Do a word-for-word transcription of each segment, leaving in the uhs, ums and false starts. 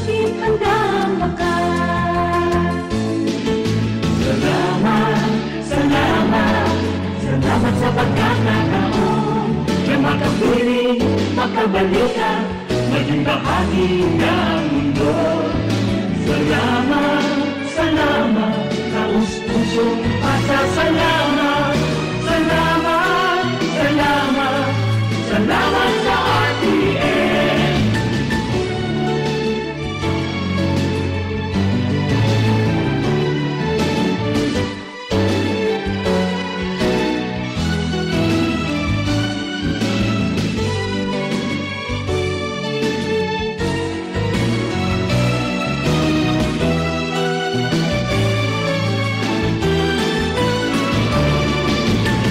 Handang maka. Salamat, salamat, salamat sa pagkakataon na makapiling, makabalikan, maging bahagi ng mundo. Salamat, salamat, taos-pusong pasasalamat. Salamat, salamat, salamat sa R T N.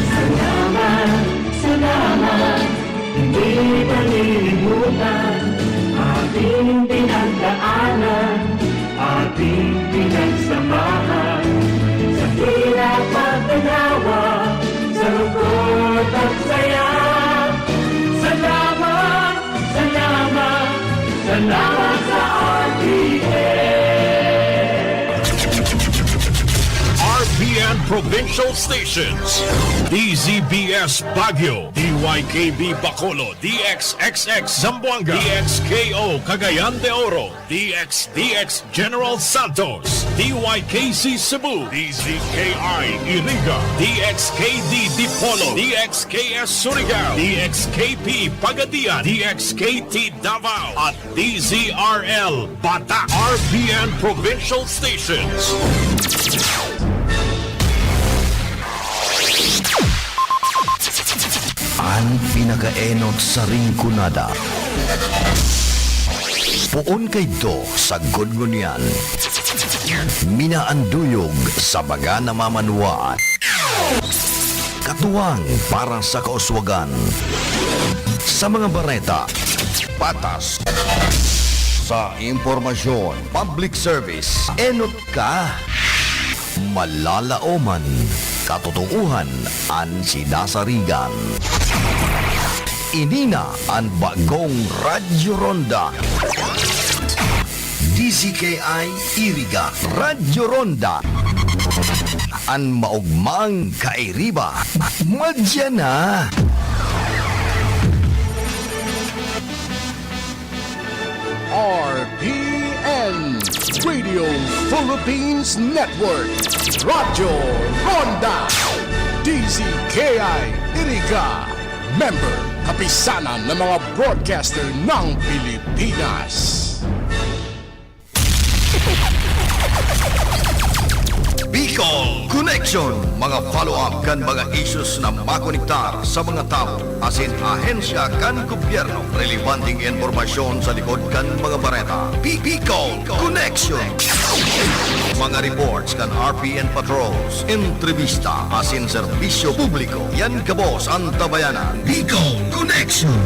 Salamat, salamat, hindi malilimutan ating pinagdaanan, ating pinagsamahan, sa hirap at ginawa, sa lungkot at saya. Salamat, salamat, salamat sa R P N. R P N Provincial Stations, D Z B S Baguio, D Y K B Bacolod, D X X X Zamboanga, D X K O Cagayan de Oro, D X D X General Santos, D Y K C Cebu, D Z K I Iriga, D X K D Dipolog, D X K S Surigao, D X K P Pagadian, D X K T Davao, at D Z R L Bata, R P N Provincial Stations. An pinakaenot sa Rinconada. Poon kaidto sagkod ngunyan. Minaanduyog sa mga namamanwaan. Katuwang para sa kauswagan. Sa mga bareta, patas. Sa impormasyon, public service, enot ka. Malalaoman, katotohanan an sinasarigan. Ini na an bagong Radyo Ronda. D Z K I Iriga, Radyo Ronda. An maogmang kairiba, madya na. R P N, Radio Philippines Network, Radyo Ronda, D Z K I Iriga, member, Kapisanan ng mga Broadcaster ng Pilipinas. Bicol Connection, mga follow-up kan mga issues na makonektar sa mga tawo asin ahensya kan gobyerno. Relebanteng impormasyon sa likod kan mga bareta. Bi-, Bicol Connection. Mga reports kan R P N patrols, entrevista asin serbisyo publiko. Yan gabos an tabayanan. Bicol Connection.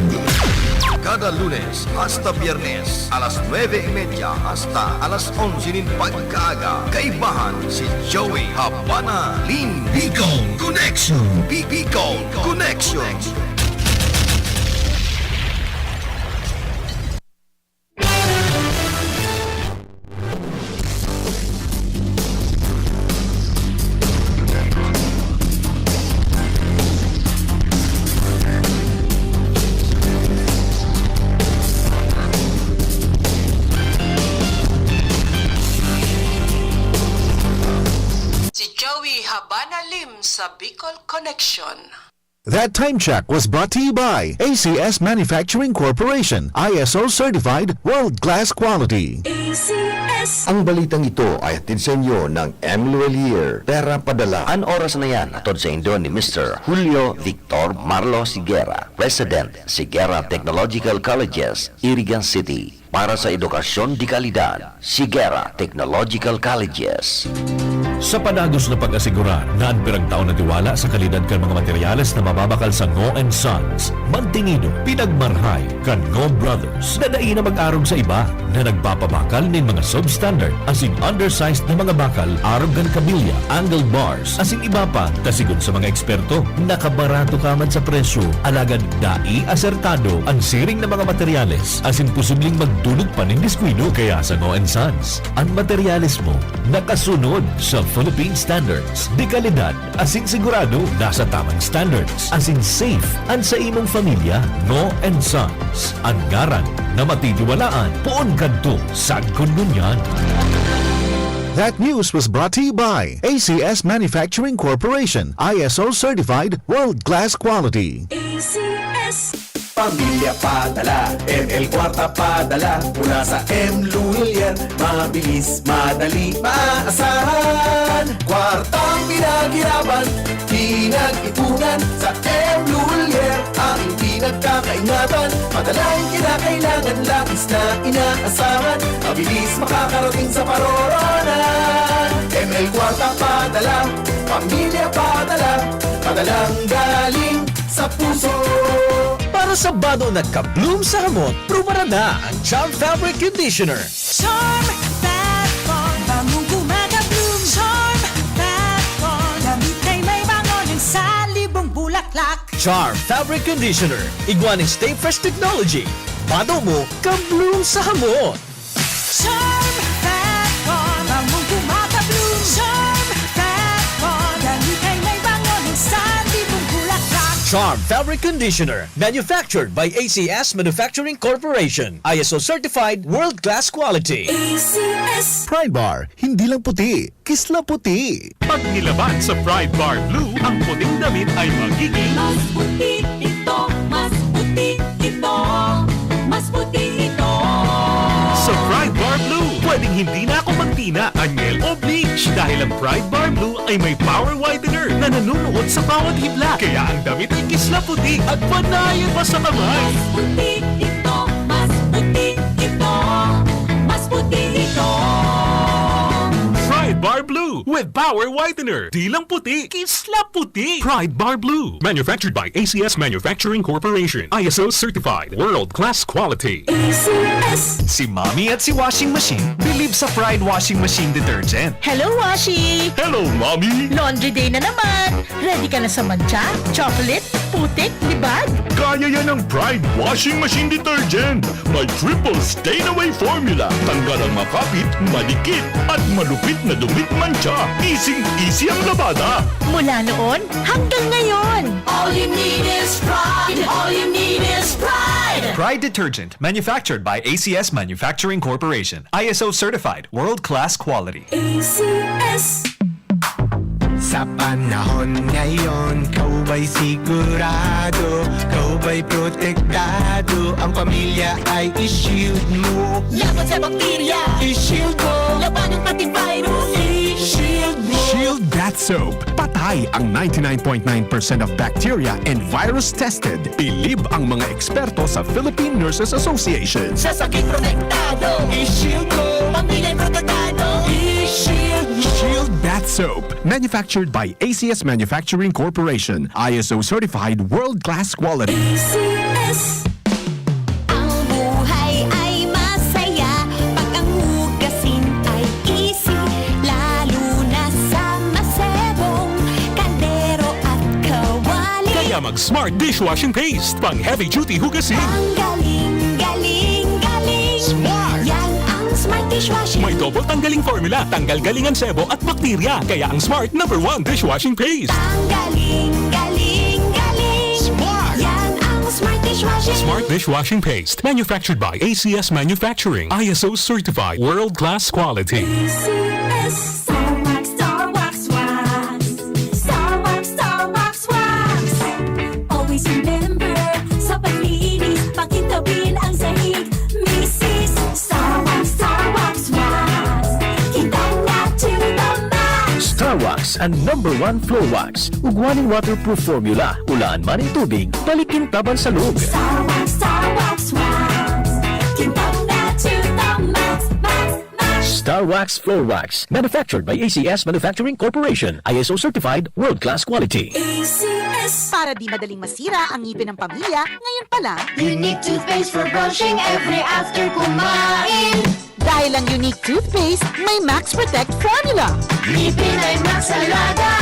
Kada Lunes hasta Biyernes, alas nuebe y media hasta alas onse nin pagkaaga, kaibahan si Joey Habana Lim. Bicol Connection. Bi-, Bicol Connection. Si Joey Habana Lim sa Bicol Connection. That time check was brought to you by A C S Manufacturing Corporation, I S O certified, world-class quality. A C S. Ang balitang ito ay hatid sa inyo ng M Luelier, Pera Padala. An oras na yan, hatod sa indo ni Mister Julio Victor Marlo Sigera, President, Sigera Technological Colleges, Iriga City. Para sa edukasyon de kalidad, Sigera Technological Colleges. Sa padagos na pag-asigurar na an piragtao na tiwala sa kalidad kan mga materyales na mababakal sa Ngo and Sons, mantinido, pinagmarhay kan Ngo Brothers na dai na mag-arog sa iba na nagpapabakal nin mga substandard asin undersized na mga bakal arog kan kabilya, angle bars, asin iba pa, ta sigon sa mga eksperto, nakabarato ka man sa presyo, alagad dai asertado an siring na mga materyales asin posibleng magdulot pa nin diskuido. Kaya sa Ngo and Sons, an materyales mo nakasunod sa Philippine Standards, de kalidad asin sigurado nasa tamang standards, asin safe an sa imong pamilya. Ngo and Sons, an ngaran na matitiwalaan poon kadto sagkod ngunyan. That news was brought to you by A C S Manufacturing Corporation, I S O certified, world-class quality. A C S. Pamilya padala, M L Kwarta padala, mula sa M Lulier. Mabilis, madali, maaasahan. Kwartang pinaghirapan, pinag-ipunan, sa M Lulier ang pinagkakaingatan. Madalang kinakailangan, labis na inaasahan. Mabilis makakarating sa paroroonan. M L Kwarta padala, pamilya padala, padalang galing sa puso. Para sa bado na ka-bloom sa hamot, prubaran na ang Charm Fabric Conditioner. Charm Fat Bond, bangong gumagabloom. Charm Fat Bond, damit ay may bango ng salibong bulaklak. Charm Fabric Conditioner, igwa nin Stay Fresh Technology. Bado mo, ka-bloom sa hamot. Charm Fat Bond, bangong gumagabloom. Charm Fat Bond, damit ay may bango ng salibong bulaklak. Charm Fabric Conditioner, manufactured by A C S Manufacturing Corporation. I S O certified, world-class quality. A C S. Pride Bar, hindi lang puti, kislaputi. Pag nilaban sa Pride Bar Blue, ang puting damit ay magiging mas puti ito, mas puti ito, mas puti ito. Sa Pride Bar Blue, pwedeng hindi na ako magtina, anyel o bleach dahil ang Pride Bar Blue ay may power whitener na nanunuot sa bawat hibla. Kaya ang damit ay kislaputi at panayan pa sa kamay. Mas puti ito, mas puti ito, mas puti ito. Pride Bar Blue with Power Whitener. Di lang puti, kisla puti. Pride Bar Blue. Manufactured by A C S Manufacturing Corporation. I S O certified. World class quality. A C S. Si Mommy at si Washing Machine believe sa Pride Washing Machine Detergent. Hello, Washi! Hello, Mommy! Laundry day na naman! Ready ka na sa mantsa, chocolate, putik, libag? Kaya yan ng Pride Washing Machine Detergent. May triple stain away formula. Tanggal ang makapit, madikit, at malupit na dumi, mantsa. Easy-easy ang labada. Mula noon hanggang ngayon. All you need is Pride. All you need is Pride. Pride Detergent, manufactured by A C S Manufacturing Corporation. I S O certified, world-class quality. A C S. Sa panahon ngayon, ikaw ba'y sigurado? Ikaw ba'y protektado? Ang pamilya ay i-shield mo. Laban sa bakterya, i-shield mo. Labanan pati virus, i-shield mo. Shield Bath Soap. Patay ang ninety-nine point nine percent of bacteria and virus tested. Bilib ang mga eksperto sa Philippine Nurses Association. Sa sakit protektado, i-shield mo. Pamilya'y protektado, i-shield mo. Shield Bath Soap. Manufactured by A C S Manufacturing Corporation. I S O certified, world-class quality. A C S. Ang buhay ay masaya pag ang hugasin ay easy, lalo na sa masebong kaldero at kawali. Kaya mag Smart Dishwashing Paste, pang heavy duty hugasin. Ang galing, galing, galing. Smart! Yan ang Smart Dishwashing. May double tanggaling formula, tanggal galing ang sebo at bakterya. Kaya ang Smart number one dishwashing paste. Ang galing, galing, galing. Smart! Yan ang Smart Dishwashing. Smart Dishwashing Paste. Manufactured by A C S Manufacturing. I S O certified. World class quality. A C S. Star Wax, Star Wax, Wax. Star Wax, Star Wax, Wax. Always remember, sa paglinis, pakintabin ang sahig. Misis, Star Wax, Star Wax, Wax. Kintab na to the max. Star Wax, ang number one floor wax. Ugwa nin waterproof formula. Ulaan man nin tubig, balikin taban sa loob. Star Wax, Star Wax, Wax. Kintab na to the max, max, max. Star or wax floor wax. Manufactured by A C S Manufacturing Corporation. I S O certified, world-class quality. A C S. Para di madaling masira ang ngipin ng pamilya, ngayon pa lang, Unique toothpaste for brushing every after kumain. Dahil ang Unique toothpaste may Max Protect formula. Ngipin ay Max Alaga,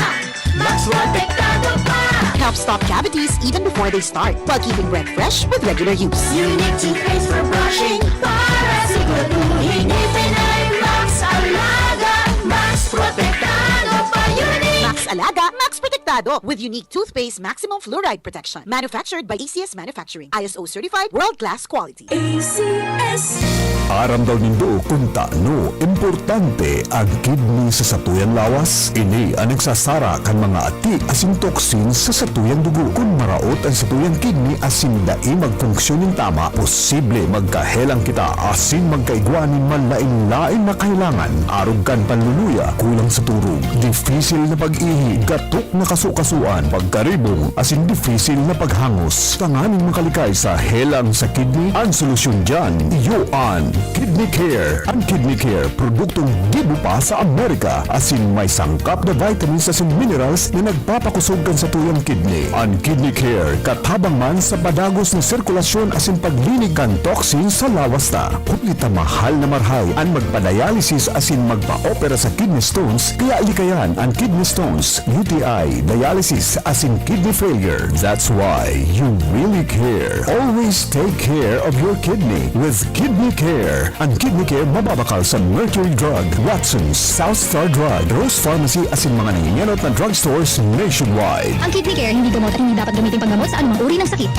Max Protektado pa. Helps stop cavities even before they start, while keeping breath fresh with regular use. Unique toothpaste for brushing, para siguraduhin ngipin ay Max Alaga, Max Protektado pa. Unique! Max Alaga, Max Protektado, with Unique toothpaste maximum fluoride protection. Manufactured by A C S Manufacturing. I S O certified, world-class quality. A C S. Aram daw nindo kun tano importante ang kidney sa satuyang lawas? Ini an nagsasara kan mga ati asin toxins sa satuyang dugo. Kun maraot an satuyang kidney asin dai magfunksyon nin tama, posible magkahelang kita asin magkaigwa nin manlaen-laen na kahelangan, arog kan panluluya, kulang sa turog, dipisil na pag-ihi, gatok na kasukasuan, pagkaribong, asin dipisil na paghangos. Tanganing makalikay sa helang sa kidney, an solusyon diyan, iyo an Kidney Care. An Kidney Care, produktong gibo pa sa Amerika, asin may sangkap na vitamins asin minerals na nagpapakosog kan satuyang kidney. An Kidney Care, katabang man sa padagos na sirkulasyon asin paglinig kan toxin sa lawas ta. Huli ta mahal na marahay an magpa-dialysis asin magpa-opera sa kidney stones, kaya likayan an kidney stones, U T I, dialysis, asin kidney failure. That's why you really care. Always take care of your kidney with Kidney Care. An Kidney Care mababakal sa Mercury Drug, Watson's, South Star Drug, Rose Pharmacy asin mga nangingenot na drugstores nationwide. Ang Kidney Care hindi gamot at hindi dapat gamitin panggamot sa anumang uri ng sakit.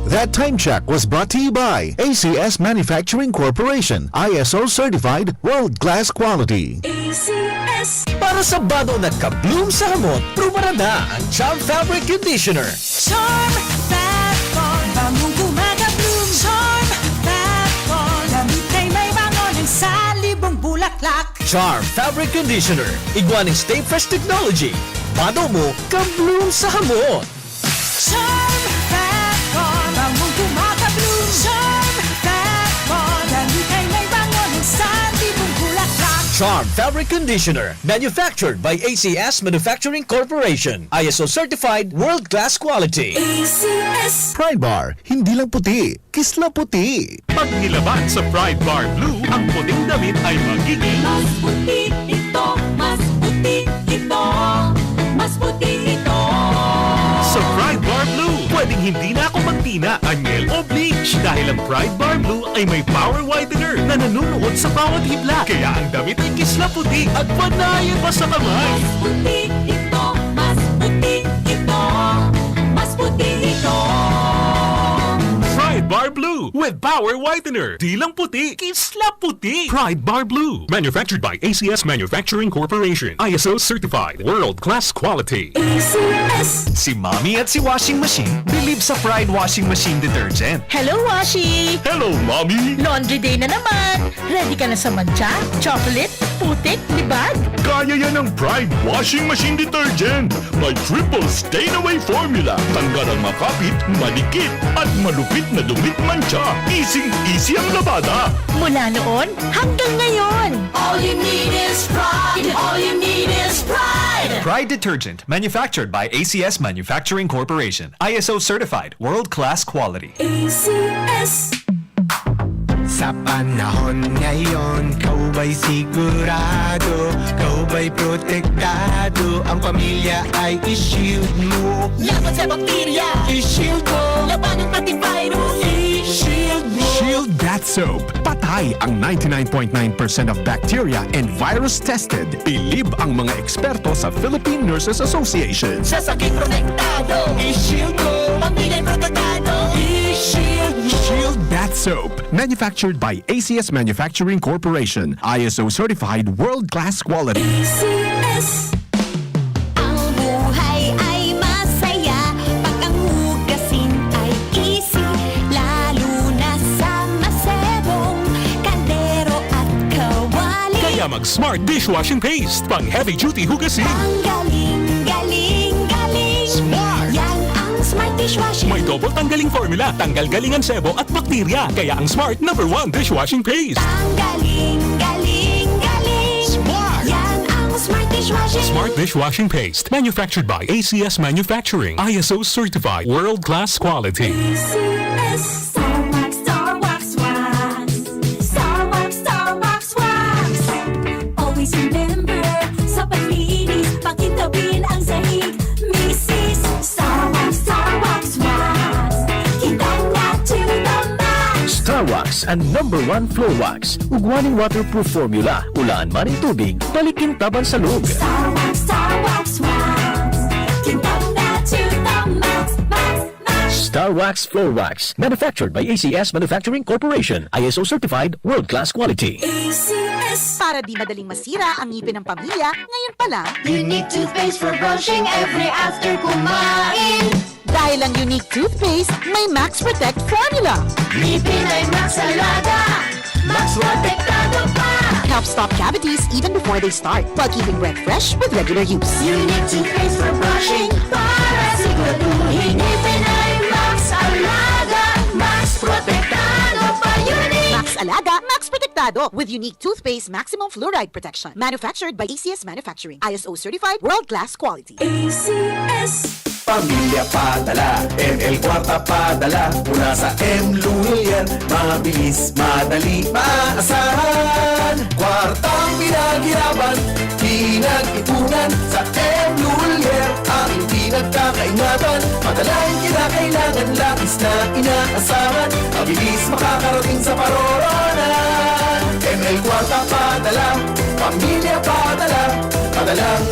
That time check was brought to you by A C S Manufacturing Corporation, I S O certified, world-class quality. A C S. Para sa bado na ka-bloom sa hamot, prubarada ang Charm Fabric Conditioner. Charm Fab Con, bangong gumagabloom. Charm Fab Con, damit ay may bango ng salibong bulaklak. Charm Fabric Conditioner, igwa ning Stay Fresh Technology. Bado mo, ka-bloom sa hamot. Charm Fab Con, bangong gumagabloom. Charm Fab Con, damit ay may bango ng salibong bulaklak. Charm Fabric Conditioner, manufactured by A C S Manufacturing Corporation. I S O certified, world-class quality. A C S. Pride Bar, hindi lang puti, kisla puti. Pag nilaban sa Pride Bar Blue, ang puting damit ay magiging mas puti ito, mas puti ito, mas puti ito. Sa Pride Bar Blue, pwedeng hindi na ako magtina, anyel o bleach dahil ang Pride Bar Blue ay may power whitener na nanunuot sa bawat hibla. Kaya ang damit ay kisla puti at panayan pa sa kamay. Mas puti ito, mas puti ito, mas puti ito. Pride Bar Blue with Power Whitener. Di lang puti, kisla puti. Pride Bar Blue. Manufactured by A C S Manufacturing Corporation. I S O certified. World class quality. A C S. Si Mommy at si Washing Machine bilib sa Pride Washing Machine Detergent. Hello, Washi! Hello, Mommy! Laundry day na naman! Ready ka na sa mantsa, chocolate, putik, libag? Kaya yan ng Pride Washing Machine Detergent! May triple stain away formula. Tanggal ang makapit, madikit, at malupit na dumi, mantsa. Easy-easy ang labada. Mula noon hanggang ngayon. All you need is Pride. All you need is Pride. Pride Detergent, manufactured by A C S Manufacturing Corporation. I S O certified, world-class quality. A C S. Sa panahon ngayon, ikaw ba'y sigurado? Ikaw ba'y protektado? Ang pamilya ay i-shield mo. Laban sa bakterya, i-shield mo. Laban ng antivirus, i-shield mo. Shield Bath Soap. Patay ang ninety-nine point nine percent of bacteria and virus tested. Bilib ang mga eksperto sa Philippine Nurses Association. Sa sakit protektado, i-shield mo. Pamilya protektado, i-shield mo. Shield Bath Soap. Manufactured by A C S Manufacturing Corporation. I S O certified, world-class quality. A C S. Ang buhay ay masaya pag ang hugasin ay easy, lalo na sa masebong kaldero at kawali. Kaya mag Smart Dishwashing Paste, pang heavy duty hugasin. Ang galing, galing, galing. Smart. Yan ang Smart Dishwashing. May double tanggaling formula, tanggal galing ang sebo at bakterya. Kaya ang Smart number one dishwashing paste. Tanggaling, galing, galing. Smart! Yan ang Smart Dishwashing. Smart dishwashing paste, manufactured by A C S Manufacturing, I S O certified, world-class quality. A C S. Star Wax, Star Wax, Wax. Star Wax, Star Wax, Wax. Always remember, sa paglinis, pakintabin ang sahig. Misis, Star Wax, Star Wax, Wax. Kintab na to the max. Star Wax, an number one floor wax. Ugwa nin waterproof formula. Ulaan man nin tubig, balikin taban sa loob. Star Wax, Star Wax, Wax. Kintab na to the max, max, max. Star Wax Floor Wax. Manufactured by A C S Manufacturing Corporation. I S O certified, world-class quality. A C S. Para di madaling masira ang ngipin ng pamilya, ngayon pa lang. Unique toothpaste for brushing every after kumain. Dahil ang Unique Toothpaste, may Max Protect Formula. Ngipin ay Max Alaga. Max Protektado pa. Helps stop cavities even before they start, while keeping breath fresh with regular use. Unique toothpaste for brushing para siguraduhin ngipin ay Max Alaga. Max Protektado pa. Unique. Max Alaga, Max Protektado with Unique Toothpaste Maximum Fluoride Protection. Manufactured by A C S Manufacturing. I S O certified, world-class quality. A C S. Pamilya padala, M L Kwarta padala, mula sa M Lulian. Mabilis, madali, maaasahan. Kwartang pinaghirapan, pinag-ipunan, sa M Lulian, aking pinagkakaingatan. Madalang kinakailangan, labis na inaasahan. Mabilis makakarating sa paroroonan. M L Kwarta padala, pamilya padala, padalang